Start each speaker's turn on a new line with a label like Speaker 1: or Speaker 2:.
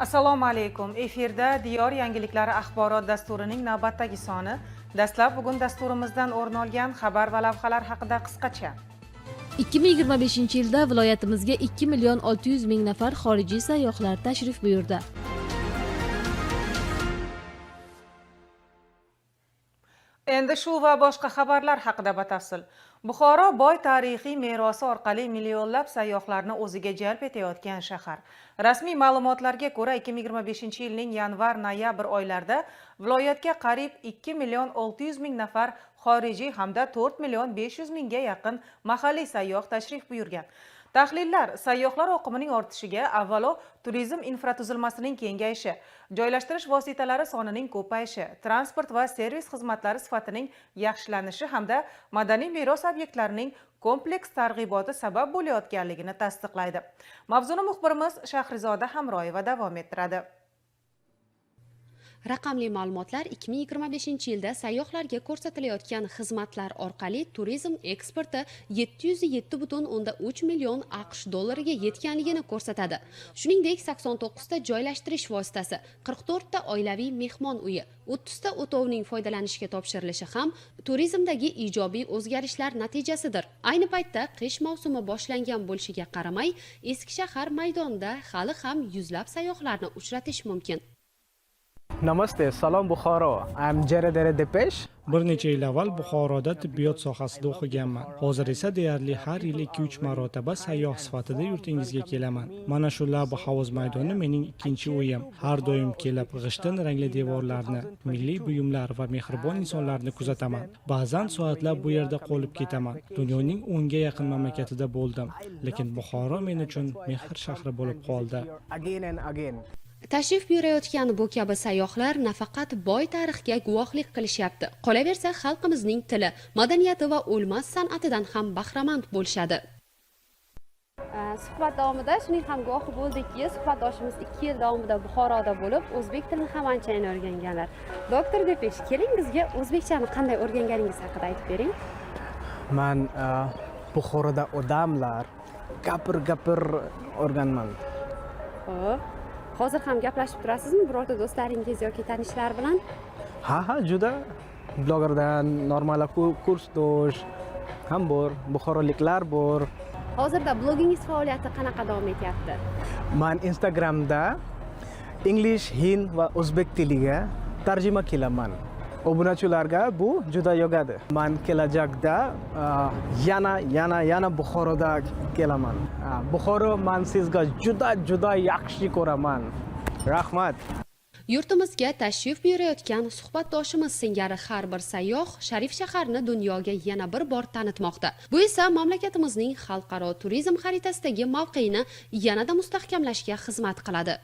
Speaker 1: Assalomu alaykum. Efirda Diyor yangiliklari axborot dasturining navbatdagi soni. Dastlab bugun dasturimizdan o'rin olgan xabar va lavhalar haqida qisqacha.
Speaker 2: 2025 yilda viloyatimizga 2 million 600 ming nafar xorijiy sayyohlar tashrif buyurdi.
Speaker 1: Endi shu va boshqa xabarlar haqida batafsil. Buxoro boy tarixiy merosi orqali millionlab sayyohlarni o'ziga jalb etayotgan shahar. Rasmiy ma'lumotlarga ko'ra, 2025-yilning yanvar-noyabr oylarida viloyatga qariyb 2 million 600 ming nafar xorijiy hamda 4 million 500 mingga yaqin mahalliy sayyoh tashrif buyurgan. Tahlillar sayyohlar oqimining ortishiga avvalo turizm infratuzilmasining kengayishi, joylashtirish vositalari sonining ko'payishi, transport va servis xizmatlari sifatining yaxshilanishi hamda madaniy meros obyektlarining kompleks targ'iboti sabab bo'layotganligini tasdiqlaydi. Mavzuni muxbirimiz Shahrizoda Hamroyeva davom ettiradi.
Speaker 3: Raqamli ma'lumotlar 2025-yilda sayyohlarga ko'rsatilayotgan xizmatlar orqali turizm eksporti 707,3 million AQSh dollariga yetganligini ko'rsatadi. Shuningdek, 89 ta joylashtirish vositasi, 44 ta oilaviy mehmon uyi, 30 ta o'tovning foydalanishga topshirilishi ham turizmdagi ijobiy o'zgarishlar natijasidir. Ayni paytda qish mavsumi boshlangan bo'lishiga qaramay, eski shahar maydonida hali ham yuzlab sayyohlarni uchratish mumkin.
Speaker 4: Namaste, salom Buxoro. I'm Jared Depesh.
Speaker 5: Bir necha yil avval Buxoroda tibbiyot sohasida o'qiganman. Hozir esa deyarli har yili 2-3 marotaba sayyoh sifatida yurtingizga kelaman. Mana shu Labi Hovuz maydoni mening ikkinchi uyim. Har doim kelib g'ishtin rangli devorlarni, milliy buyumlar va mehribon insonlarni kuzataman. Ba'zan soatlab bu yerda qolib ketaman. Dunyoning 10 ga yaqin mamlakatida bo'ldim, lekin Buxoro men uchun mehr shahri bo'lib qoldi.
Speaker 4: Again and again.
Speaker 3: Tashrif buyurayotgan bu kabi sayyohlar nafaqat boy tarixga guvohlik qilishyapti, qolaversa xalqimizning tili, madaniyati va o'lmas san'atidan ham bahramand bo'lishadi. Suhbat davomida shuning ham guvohi bo'ldikki, suhbatdoshimiz 2 yil davomida Buxoroda bo'lib, o'zbek tilini ham anchayin o'rganganlar. Doktor Depesh, keling, bizga o'zbekchani qanday o'rganganingiz haqida aytib bering.
Speaker 4: Man Buxoroda odamlar gapir o'rganman.
Speaker 3: Xo'p, hozir ham gaplashib turasizmi birorta do'stlaringiz yoki tanishlar bilan?
Speaker 4: Ha, juda blogerdan normal kursdosh ham bor, buxoroliklar bor.
Speaker 3: Hozirda blogingiz faoliyati qanaqa davom etyapti?
Speaker 4: Man Instagramda English, Hind va o'zbek tiliga tarjima qilaman. Obunachilarga bu juda yoqadi. Man kelajakda yana yana yana Buxoroda kelaman. Buxoro, man sizga juda juda yaxshi ko'raman. Rahmat.
Speaker 3: Yurtimizga tashrif buyurayotgan suhbatdoshimiz singari har bir sayyoh sharif shaharni dunyoga yana bir bor tanitmoqda. Bu esa mamlakatimizning xalqaro turizm xaritasidagi mavqeini yanada mustahkamlashga xizmat qiladi.